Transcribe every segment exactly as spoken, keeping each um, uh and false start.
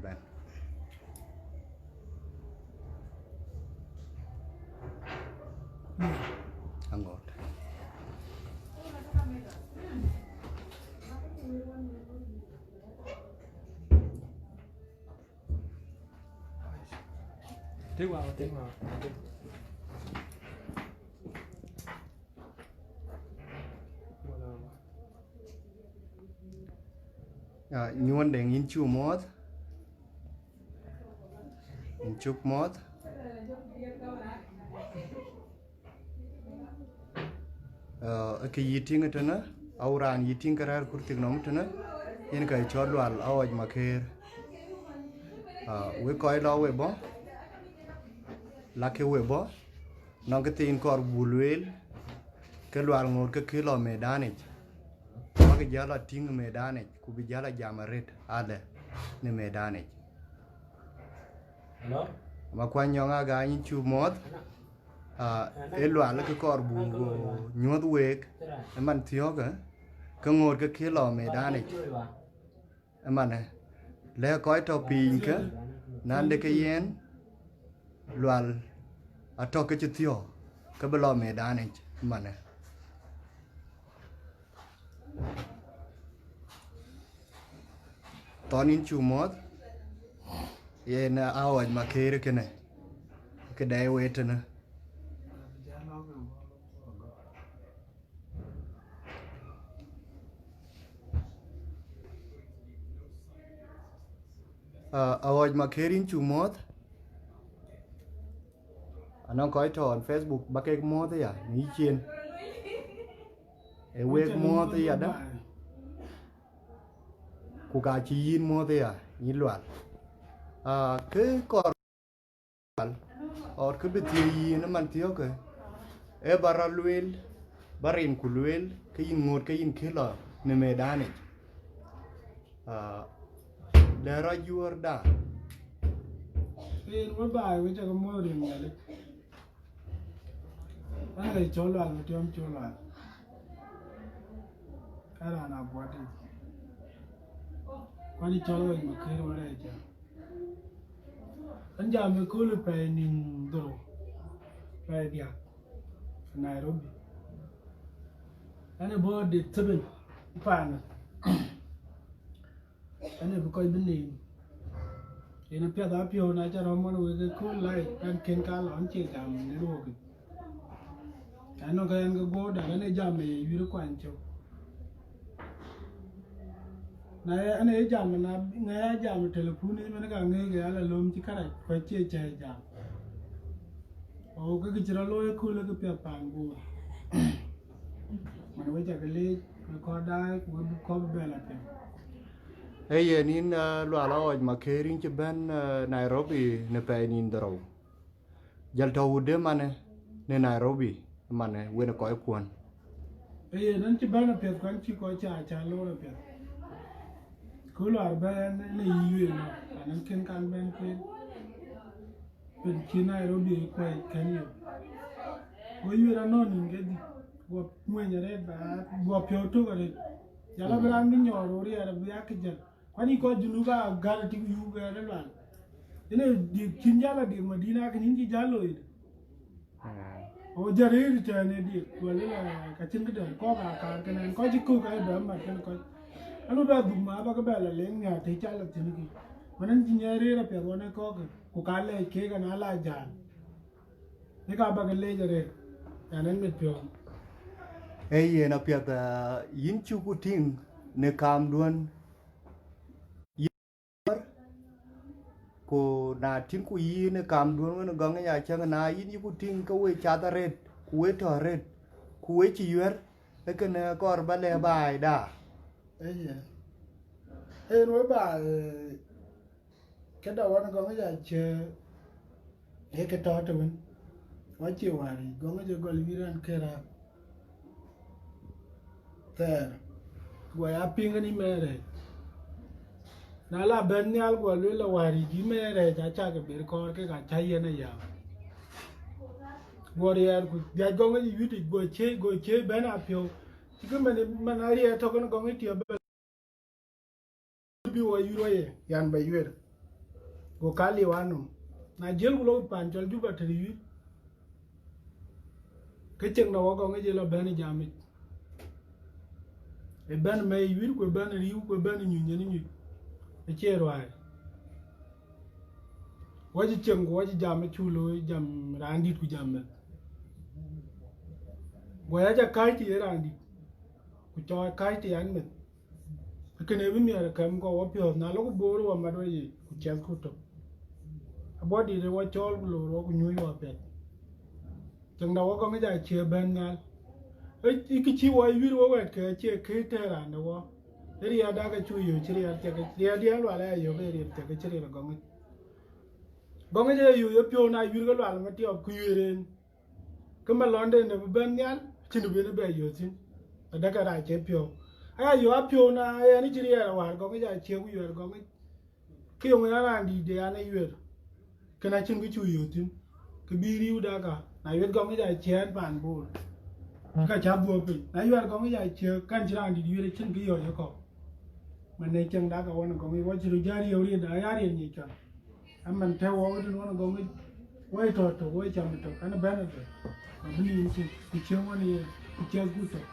Bɛ̈n. Aŋot. Tik wa, tik wa. Ah, Nyuɔn Deŋ, yïn cuk muɔ̈ɔ̈th. Yïn cuk muɔ̈ɔ̈th. Ah, ë kë yï tïŋ ëtënë, au raan yï tïŋ ke rɛ̈ɛ̈r kurthik nɔm ëtënë, yen ka cɔl Lual Awɔc Makëër. Ah, wek kɔc lɔ we bɔ̈, lakï we bɔ̈, nɔŋ kë thiin kɔɔr buk lueel, ke Lual ŋoot ke kë lɔ medanic, bäk jäl a tïŋ medanic, ku bï jäl a jam arëët alë në medanic. Hello? Ma kuany nyɔŋ aga yïn cuk muɔ̈ɔ̈th, ah, ë Lual kë kɔɔr buk nyuɔ̈th week, ë man thiɔ̈kë, ke ŋoot ke kë lɔ medanic. Ëmanë, lɛ̈k kɔc tɔ̈ piiny kë, nande ke yen, Lual atɔ̈ ke cï thiɔ̈k, ke bï lɔ medanic ëmanë. Thɔn yïn cuk muɔ̈ɔ̈th, yen Awɔc Makëër kënë, këdɛ̈ wëët tënë. Ah, Awɔc Makëër, yïn cuk muɔ̈ɔ̈th. Anɔŋ kɔc tɔ̈ on Facebook ba kek muɔ̈ɔ̈th aya në yï ciëën. Ee wek muɔ̈ɔ̈th ayadä, ku ka cï yïn muɔ̈ɔ̈th aya, yïn Lual. Ah, kë kɔɔr Lual, ɣɔt kë bï thiëëc yïn ëman thiɔ̈kë, ee ba rɔt lueel, ba rin ku lueel, ke yïn ŋoot ke yïn kë lɔ në medanic. Ah, lɛ̈k rɔt juöörda. Rin wë baai wë cä ke muɔ̈th rin Nhialic. Ɣɛn ë cɔl Lual, Matiɔm cɔl Lual. Ë raan Abuɔt yic. Kuany cɔl Awɔc Makëër wën rɛɛc cä. Ɣɛn jam ëkööl ë pɛɛi nïn dhorou, pɛɛi diäk, Nairobi. Ɣɛn ë bɔ̈ date seven paanë. Ɣɛn ë bï kɔc bï neem. Yen apiɛth apiɔ̈u na cä rɔ̈m ɣɔn wek ëkööl live, ɣɛn kën ka lɔ ɣɛn cie jam në ruɔ̈k yic. Ɣɛn nɔŋ ke ɣɛn ke guɔ̈u dak, ɣɛn ë jam ë ye yïr kuany cök. Na ye, ɣɛn ë jam, na ŋɛ̈i a jam ë telepun yic, mɛn ka ŋëëk ya la löm cï kärac, ku acie cä jam. O, ke kë cï rɔt looi ëkööl ë kë piɛth paan Bor. Man wek cä ke leec, wek kɔc daai, ku wek bï kɔ̈k bɛ la piɛth. Ee yen yïn, ah, Lual Awɔc Makëër, yïn cï bɛ̈n, ah, Nairobi në pɛɛi nïn dhorou. Jɔl tɔ̈ wudë manë në Nairobi, manë wën ë kɔc kuɔ̈n. Ee yen, ɣɛn cï bɛ̈n apiɛth, ku ɣɛn cï kɔc cä, cä loor apiɛth. Ku luaar bɛ̈n në yï yuëën nɔ, an, ɣɛn kën kan bɛ̈n kueen. Pën cï Nairobi ë kuɛɛc kɛ̈n yök. Go yuëër anɔ̈ɔ̈n nïn kedhie, guɔ ŋueny arëët, ba guɔ piɔ̈u tök arëët. Jal abï raan bï nyɔɔr ɣo riɛɛr abï aa kë jäl. Kuany yï kɔc Junub aa gäl ë tik yup ɣɛɛr ë Lual. Yen ee dik cïn jäl a dik Madina, kë nïn cï jäl looi. Mm. Ɣo jal rëër ë tɛ̈ɛ̈n ë dik, wël ë la ka cïn këdɛ̈, kɔ̈k aa kaar kënë, kɔc cï kök aa bɛ mat kënë kɔc. Anu bɛ dhuk ma ba ke bɛ la leŋ nhiaar të cal la thïn kï. Man ɣɛn cï nyiɛɛr rëër apiɛth ɣɔn ë kɔ̈k, ku ka lɛɛc keek an, ala jäl. Ë ka ba ke leec arëët, an, ɣɛn mit piɔ̈u. Ee yen apiɛth, ah, yïn cuk ku tïŋ në kaamduön. Ku na tïŋku yïn ë kaamduön wën ë gɔŋ ya cäŋ, na yïn yïku tïŋ ke we cath arëët, ku we tɔ̈ arëët, ku we cï yuɛ̈r, ee kënë kɔɔr ba lɛ̈k baai da. Ee yen. Ee yen we baai, eh, këda ɣɔn ë gɔŋ ya cë, ee kë tɔ̈ të wën. Wa cie wäär yic, gɔŋ ë cë gɔl wïïr ɣɛn kë rap. Thɛɛr, guɔ ya piŋ ënë mɛɛr rɛɛc. Na la bɛ̈n nhial guɔ lueel la wäär yic yï mɛɛr rɛɛc acä ke ber kɔɔr kek acä yen aya. Guɔ riɛɛr ku biac gɔŋ ë yï yutic guɔ cie, guɔ cie bɛ̈n apiɔ̈u. Cï kë man, man ariɛɛr tök ënë gɔŋ ë tiɛp bɛ bï wɔ yïr wɔ ye, yan bɛ yuëër. Go ka liu anɔm. Na jiël ku lok pan cɔl Juba tëde yuiir, ke cieŋ na wɔ gɔŋ ë jël abɛ̈n ë jamic. Ë bɛ̈n mɛi yuiir, ku ë bɛ̈n riiu, ku ë bɛ̈n nyuc, yen nyuc. Acie ruaai. Wɔ cï cieŋ ku wɔ cï jam ë cu looi, jam raandït ku jam meth. Go ya ca kääc të ye raandït, ku cɔɔc kääc të yan meth. Kënë bï miɛt kɛm kɔ̈u wɔ piɔ̈ɔ̈th, na lok Bor wɔ mat wɔ yic, ku ciɛthku tök. Abɔ̈ dït ë wɔ cɔɔl ku loor wɔ ku nyuc wɔ piɛth. Cieŋda wɔ gɔŋ ë jɔ acie bɛ̈n nhial. Ë, ë kë cï wɔ yuiir wɔ wɛ̈ɛ̈tkë acie kë tɛ̈ɛ̈r raan de wɔ. Ë riɛɛtda ke cu yök cï riɛɛt thiek, riɛɛtdiɛn Lual aya yök ë riɛɛt thiek cï riɛɛt ë gɔŋic. Gɔŋic ë yök ye piɔ̈u na yuiir ke Lual ë matiɔp ku yuiir en. Ke malɔnde në bï bɛ̈n nhial, cïn bï në bɛ yök thïn. Adäkë rac cie piɔ̈u. Aya yök apiɔ̈u na yen cï riɛɛt awär gɔŋic acie ku yuɛɛr gɔŋic. Ke yöŋ ë raan dït de an, ë yuɛɛr. Kën acïn kë cu yök thïn. Kë bï riëëuda ka, na yuɛɛr gɔŋic acie ɛn pan Bor. Ka cä dhuɔ̈k piny. Na yuɛɛr gɔŋic acie, kën cï raan dït yuɛɛr acïn kë yɔ̈ɔ̈c ë kɔ̈u. Man në cieŋda ka wën gɔŋic, wɔ cï röt jä riëëu riëëtda, ya riëëu nyic cɔl. Aman tɛ̈ wɔ wëtën wën gɔŋic, wɔ ë tɔ̈ tök, wɔ ë cam tök, an bɛ̈n ëtök. Abï nin cï, ku cieŋ wën ye, ku ciɛth gut tök.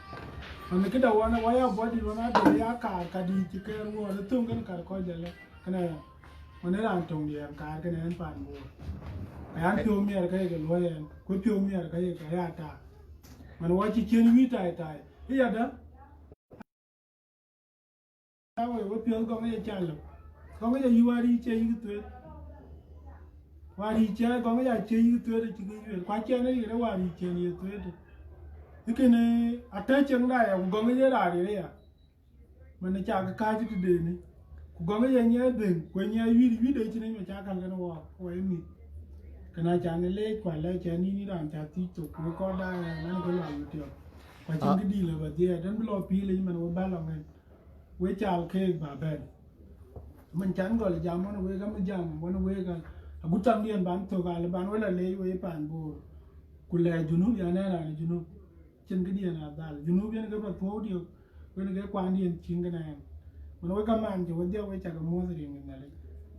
Man këda wën, wɔ ya bɔ̈ dït wën adï ya kaar ka dït cï kɛɛr wuɔɔr, ë thöŋ kën kar kɔc jɔl ë, kënë, wën ë raan töŋ diɛɛr kaar kënë ɛn pan Bor. Ka yan piɔ̈u miɛɛr ka ye ke luɔi ɛn, ku piɔ̈u miɛɛr ka ye ke ya taar. Man wɔ cï ciën wïï tai tai, ë yadä. Awe, we piɔ̈ɔ̈th gɔŋ ë ye ca lëu. Gɔŋ ë ye yï wäär yï cie yïk thueet. Wäär yï cie gɔŋ ë ya cie yïk thueet acï ke yueel. Ku acie në yen ë wäär yï cie ye thueet. Ë kënë atɔ̈ cieŋda ya, ku gɔŋ ë ye raar yen aya. Man ë cak kääc tëdeni. Ku gɔŋ ë ye nyiɛɛi dhëŋ, ku ë nyiɛɛi wïït, wïït ë cïn ë ma cak kal kën wɔ, wɔ ë mïth. Kënë acan ë leec, ku alɛɛc cän yïn yïn raan ca thiëc thok, ku ë kɔn daai ɣɛn, ɣɛn ke Lual Matiɔp. Ku acïn kë dïït lë ba dhiɛɛt, ɣɛn bï lɔ pïïr lec man we bä lɔ ŋɛn. We cal keek ba bɛ̈n. Mën can gɔl jam wën wek, amï jam wën wek, agut thamdiɛn ban thök, alë ban we la leec we pan Bor. Ku lɛɛc Junub, ya nɛn raan Junub. Cïn këdiɛn adhal. Junub yen ke ba thuɔɔu diök, wen ke kuandiɛn cïn kënë ɛn. Mën we kamaan cï we dhiau we cak muɔ̈th rin ke Nhialic.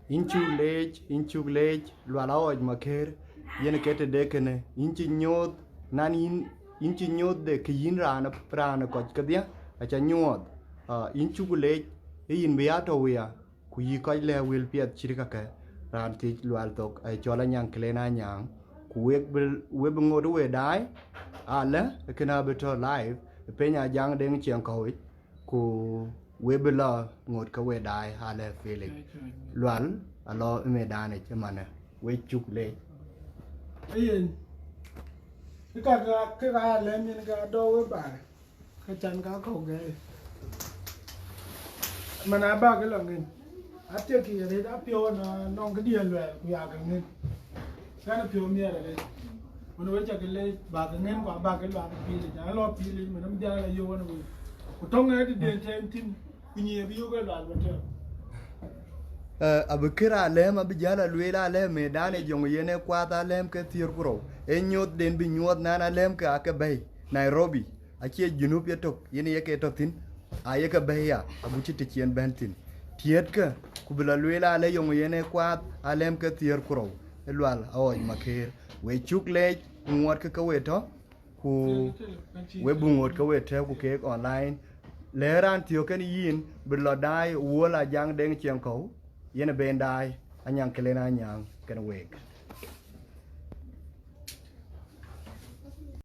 Yïn cuk leec, yïn cuk leec, Lual Awɔc Makër, yen ke tëde kënë, yïn cï nyuɔɔth, nan yïn, yïn cï nyuɔɔth de kë yïn raan, raan kɔc kedhie, aca nyuɔɔth. Ah, yïn cuk leec, ë yïn bï ya tɔ̈u ya, ku yï kɔc lɛ̈k wël piɛth cït kakë, raan thiëc Lual thok, aye cɔl Anyaŋ Këlen Anyaŋ, ku wek bï, wek bï ŋot we daai, alë, kënë abï tɔ̈ live, ë piny Ajaŋ Deŋ Ciɛŋkɔ̈u yic, ku we bï lɔ ŋot ke we daai, alë Felix. Lual, alɔ ë medan yic ëmanë, we cuk leec. Ayen, ë ka, ka, ke ka ya lɛ̈m yen ka dɔ̈ we baai. Ke can ka kɔ̈u gɛɛi. Man abäk lɔ ŋen. Atiek ye rëët apiɔ̈u na nɔŋ këdiɛ̈n luɛɛl ku ya ke ŋen. Kɛn piɔ̈u miɛt arëët. Wën we cak leec bäk ŋen ku abäk luak pïïr yic. An lɔ pïïr yic, man am dhial ayök wën we. Ku tɔ̈ŋ ë tëden tɛ̈n thïn, ku nyiëë bï yök ë Lual Matiɔp. Eh, abï kër alɛ̈m abï jäl alueel alɛ̈m medan ë jöŋ yen ë kuath alɛ̈m ke thiëër ku rou. Ë nyuɔɔthden bï nyuɔɔth nan alɛ̈m ke ake bɛ̈i Nairobi. Acie Junub yetök yen ye ke tɔ̈ thïn, aye ke bɛ̈i ya, agut cï të cï en bɛ̈n thïn. Tiɛ̈tkë, ku bï lɔ lueel alë yöŋ yen ë kuaath alɛ̈m ke thiëër ku rou, ë Lual Awɔc Makër. We cuk leec, ŋuɔɔtkë ke we tɔ̈, ku we buk ŋot ke we tɛ̈ɛ̈u ku keek online. Lɛ̈k raan thiɔ̈k kën yïn, bï lɔ daai Wuɔl Ajaŋ Deŋ Ciɛŋkɔ̈u, yen ë ben daai, Anyaŋ Këlen Anyaŋ kën week.